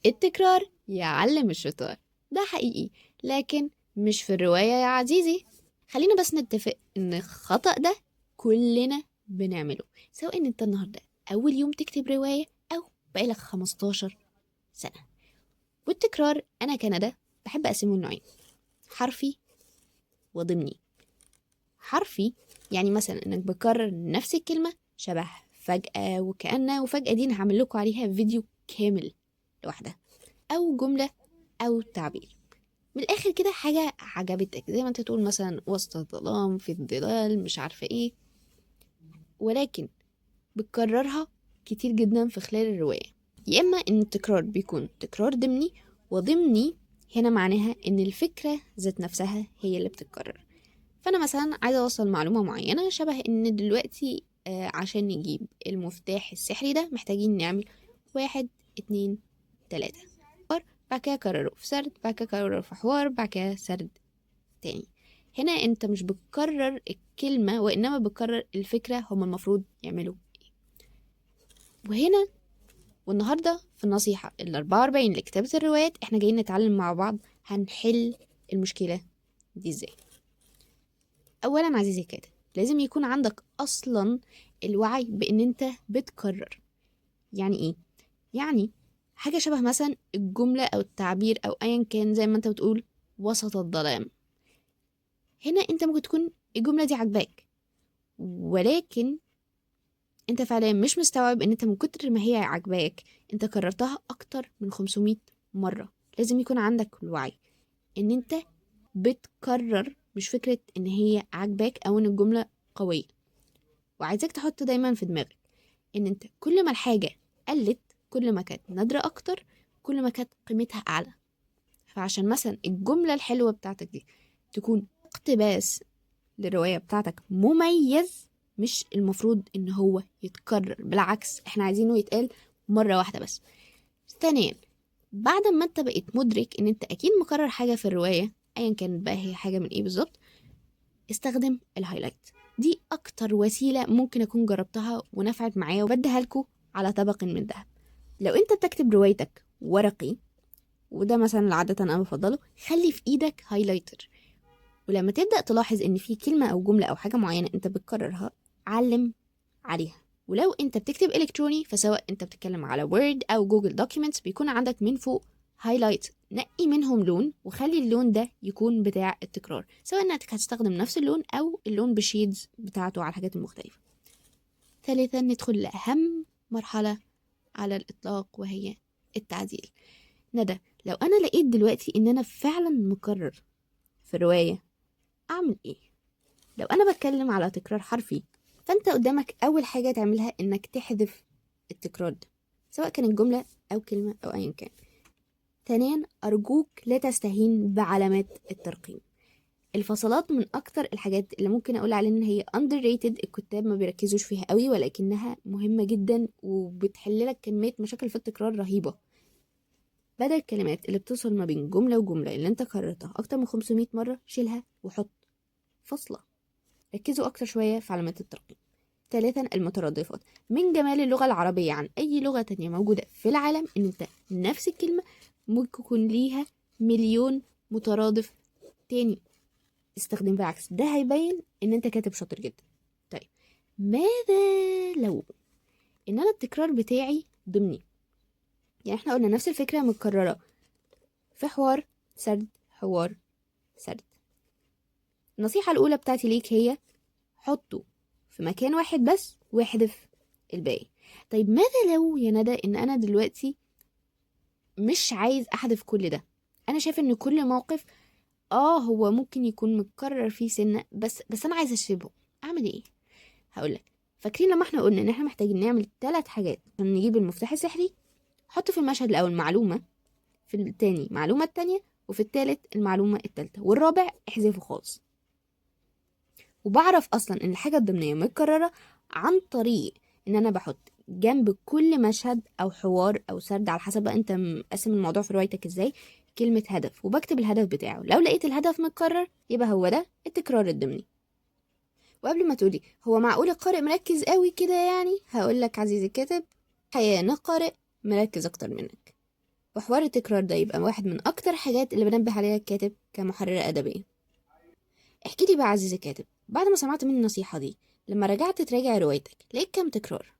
التكرار يعلم الشطار، ده حقيقي، لكن مش في الرواية يا عزيزي. خلينا بس نتفق إن الخطأ ده كلنا بنعمله، سواء إن أنت النهاردة أول يوم تكتب رواية أو بقالك 15 سنة. والتكرار أنا كندى بحب أقسمه لنوعين، حرفي وضمني. حرفي يعني مثلا إنك بتكرر نفس الكلمة شبه فجأة وكأن، وفجأة دي أنا هعمل لكم عليها فيديو كامل لوحدها، أو جملة أو تعبير. من الآخر كده حاجة عجبتك، زي ما أنت تقول مثلا وسط الظلام، في الظلال، مش عارفة إيه، ولكن بتكررها كتير جدا في خلال الرواية. يا إما إن التكرار بيكون تكرار ضمني، وضمني هنا معناها إن الفكرة ذات نفسها هي اللي بتتكرر. فأنا مثلا عايزة أوصل معلومة معينة، شبه إن دلوقتي عشان نجيب المفتاح السحري ده محتاجين نعمل 1 2 3، بعد كده كرره في سرد، بعد كده كرره في حوار، بعد كده سرد تاني. هنا انت مش بتكرر الكلمة وإنما بتكرر الفكرة هما المفروض يعملوا ايه. وهنا والنهاردة في النصيحة 44 لكتابة الروايات احنا جايين نتعلم مع بعض هنحل المشكلة دي ازاي. أولا عزيزي الكاتب، لازم يكون عندك أصلا الوعي بأن انت بتكرر. يعني ايه؟ يعني حاجة شبه مثلا الجملة أو التعبير أو أيا كان، زي ما انت بتقول وسط الظلام. هنا انت ممكن تكون الجملة دي عجباك، ولكن انت فعليا مش مستوعب ان انت من كتر ما هي عجباك انت كررتها اكتر من 500 مرة. لازم يكون عندك الوعي ان انت بتكرر، مش فكرة ان هي عجباك او ان الجملة قوية. وعايزاك تحط دايما في دماغك ان انت كل ما الحاجة قلت كل ما كانت نادرة اكتر، كل ما كانت قيمتها اعلى. فعشان مثلا الجملة الحلوة بتاعتك دي تكون اقتباس للرواية بتاعتك مميز، مش المفروض ان هو يتكرر، بالعكس احنا عايزينه يتقال مرة واحدة بس. ثانيا، بعد ما انت بقيت مدرك ان انت اكيد مكرر حاجة في الرواية ايا كانت بقى هي حاجة من ايه بالظبط، استخدم ال highlight. دي اكتر وسيلة ممكن اكون جربتها ونفعت معايا وبديها لكم على طبق من ذهب. لو انت بتكتب روايتك ورقي، وده مثلا عادة انا بفضله، خلي في ايدك highlighter، ولما تبدأ تلاحظ ان في كلمة او جملة او حاجة معينة انت بتكررها علم عليها. ولو انت بتكتب الكتروني، فسواء انت بتتكلم على Word او Google Documents، بيكون عندك من فوق highlight، نقي منهم لون وخلي اللون ده يكون بتاع التكرار، سواء انك هتستخدم نفس اللون او اللون ب shades بتاعته على الحاجات المختلفة. ثالثا، ندخل لأهم مرحلة على الإطلاق وهي التعديل. ندى، لو أنا لقيت دلوقتي إن أنا فعلا مكرر في الرواية أعمل إيه؟ لو أنا بتكلم على تكرار حرفي، فأنت قدامك أول حاجة تعملها إنك تحذف التكرار ده، سواء كانت جملة أو كلمة أو أيا كان. ثانيا، أرجوك لا تستهين بعلامات الترقيم. الفصلات من أكتر الحاجات اللي ممكن أقول عليها إن هي underrated، الكتاب ما بيركزوش فيها قوي، ولكنها مهمة جدا وبتحل لك كمية مشاكل في التكرار رهيبة. بدل الكلمات اللي بتوصل ما بين جملة وجملة اللي انت كررتها أكتر من 500 مرة، شيلها وحط فاصلة. ركزوا أكتر شوية في علامات الترقيم. ثالثا، المترادفات. من جمال اللغة العربية عن أي لغة تانية موجودة في العالم إن انت نفس الكلمة ممكن يكون ليها مليون مترادف تاني. استخدم بالعكس، ده هيبين ان انت كاتب شاطر جدا. طيب، ماذا لو ان انا التكرار بتاعي ضمني؟ يعني احنا قلنا نفس الفكرة متكررة في حوار سرد، حوار سرد. النصيحة الأولى بتاعتي ليك هي حطه في مكان واحد بس واحذف الباقي. طيب ماذا لو يا ندى ان انا دلوقتي مش عايز احذف كل ده؟ انا شايف ان كل موقف هو ممكن يكون متكرر فيه سنة بس انا عايزة اشبهه، اعمل ايه؟ هقولك، فاكرين لما احنا قلنا ان احنا محتاجين نعمل 3 حاجات عشان نجيب المفتاح السحري؟ حط في المشهد الاول معلومة، في التاني معلومة التانية، وفي التالت المعلومة التالتة، والرابع احذفه خالص. وبعرف اصلا ان الحاجة الضمنية متكررة عن طريق ان انا بحط جنب كل مشهد او حوار او سرد، على حسب بقى انت مقسم الموضوع في روايتك ازاي، كلمة هدف، وبكتب الهدف بتاعه. لو لقيت الهدف متكرر يبقى هو ده التكرار الضمني. وقبل ما تقولي هو معقول القارئ مركز قوي كده يعني، هقول لك عزيزي الكاتب، حقيقة ان القارئ مركز اكتر منك. وحوار التكرار ده يبقى واحد من أكتر حاجات اللي بنبه عليها الكاتب كمحررة أدبية. احكي لي بقى عزيزي الكاتب، بعد ما سمعت مني النصيحة دي، لما رجعت تراجع روايتك لقيت كام تكرار؟